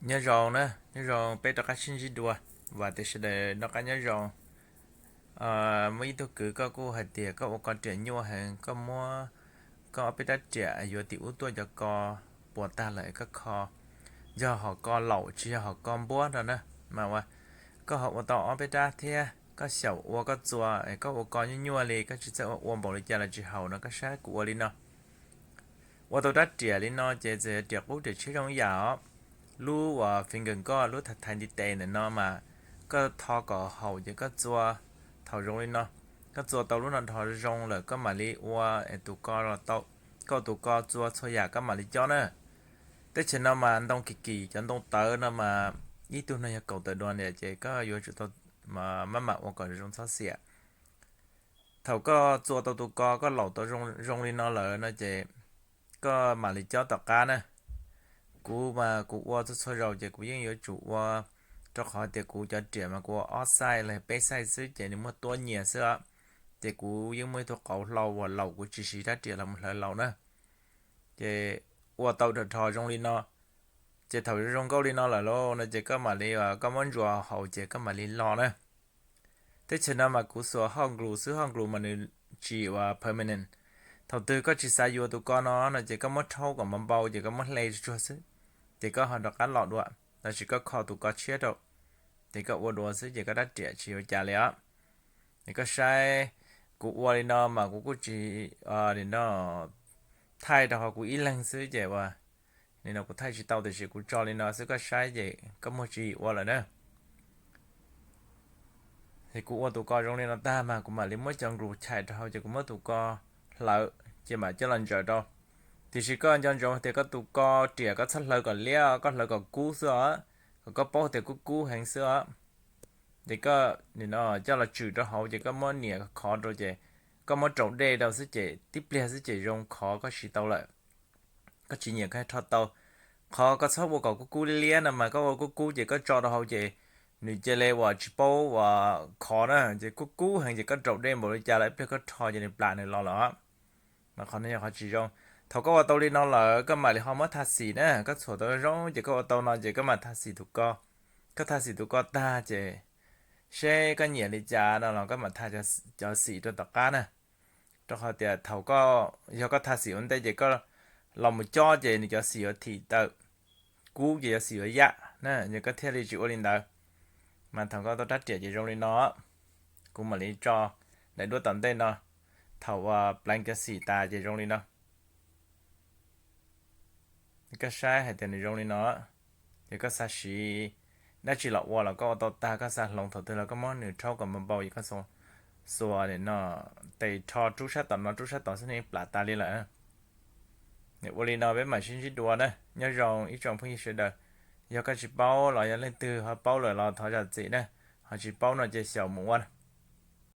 Nyob zoo na, nyob zoo peb rov qab sib ntsib dua, vam tias sawv daws noj qab nyob zoo. Muaj ib tug kwv koj kuj hais tias koj ua ko riam nyuaj heev, koj muab koj ob peb rab riam yuav tim ub tuaj cov ko puas tag lawm koj kho, yog hom ko laum tsis yog hom ko npuab no na, mas ua koj ho ua tau ob peb rab thiab koj xyaum ua koj txua, koj ua ko nyuaj nyuaj li, koj tsis txawj ua, ua npaum li cas los tsis haum no, koj saib kuv ua li no. Ua tau rab riam li no ces txawm yog riam qub riam tshiab zoo yam os. Lub uas finger koj lub thaiv thaiv ntiv tes ntawm no mas koj tho kom haum ces koj txua thaum zoo li no. Koj txua tau lub no dhos zoo lawm koj mam li ua tus ko los tau. Koj tus ko txua txhua yam koj mam li cob na. Teb chaws no mas ntoo kim kim, cov ntoo tawv no mas ib tug no yog kaum tawm dua niam ces koj yuav tsum tau maj mam ua kom zoo txhob xiam. Thaum koj txua tau tus ko, koj laum tau zoo li no lawm no ces koj mam li cob tom qab na. Kuv mas kuv ua txhua txhua zaus ces kuv yeej yuav tsum ua, rau qhov tias kuv cov riam mas kuv ua ob xaij los peb xaij xwb ces nws muaj tuab nyias xwb os. Ces kuv yeej muaj ib tug qauv hlau uas laum, kuv tsis siv rab riam los mus hlawv laum na. Ces ua tau dhos dhos zoo li no, ces thaum zoo nkauj li no lawm lauj no ces koj mam li, koj muab ntsuas haus ces koj mam li lo na. Teb chaws no mas kuv xuas hot glue xwb, hot glue mas nws tsis ua permanent. Thaum twg koj tsis xav yuav tus ko no no ces koj muab rhaub kom npau npau ces koj muab hle tsuag tsuag xwb, ces koj ho rov qab lo dua, lossis koj kho tus ko tshiab rau, ces koj ua dua xwb ces koj rab riam tsis ua cas li os. Es koj saib, kuv ua li no mas kuv kuj tsis, no, thaij rau hauv kuv ib leeg xwb ces ua, nim no kuv thaij tsis tau tiam sis kuv tso li no xwb koj saib ces koj muaj tswv yim ua lawm na. Es kuv ua tus ko zoo li no tag mas kuv mam li muab cov glue chais rau hauv ces kuv muab tus ko hlawv ces mam coj los ntsaws rau. Tiam sis koj nco ntsoov tias koj tus ko riam koj txhob hlawv kom liab, koj hlawv kom kub xwb os, kom koj paub tias kub kub heev xwb os. Ces koj nim no coj los tswm rau hauv ces koj muab nias khov rau ces koj muab raus dej rau xwb ces tib pliag xwb ces zoo khov koj siv tau lawm. Koj tsis nyiam koj rho tau. Qhov koj txhob ua kom kub kub liab liab no mas koj ua kub kub ces koj tso rau hauv ces nws cia li uas tsis paub uas khov na, ces kub kub heev ces koj raus dej npaum li cas los ib pliag koj rho ces nws plam nws los lawm. Mas qhov no yog qhov tsis zoo. Thaum koj ua tau li no lawm koj mam li ho muab tha xim na, koj txhuam tau zoo ces koj ua tau no ces koj mam tha xim tus ko. Koj tha xim tus ko tag ces seb koj nyiam li cas no los koj mam tha cov xim rau tom qab na. Rau qhov tias thaum koj, yog koj tha xim ua ntej ces koj los mus cob ces nws cov xim yuav thim tawm, kub ces cov xim yuav yaj na, yog koj thiaj li tsis ua li ntawd. Mas thaum koj tau rab riam ces zoo li no, kuv mam li tso daim duab tom ntej no, thaum uas pleev cov xim tas ces zoo li no. Koj saib hais tias nws zoo li no, ces koj xav siv dab tsi los ua los koj ua tau tag, koj xav hloov thaum twg los koj muab nws rhaub kom npau npau ces koj xuas, xuas no, tes rho rub sab tom no rub sab tod xwb nws plam tas li lawm. Ua li no peb mam sib ntsib dua na, nyob zoo ib tsoom phooj ywg sawv daws. Yog koj tsis paub los yog leej twg ho paub lawm los thov zam txim na, ho tsis paub no ces xyaum mus ua na.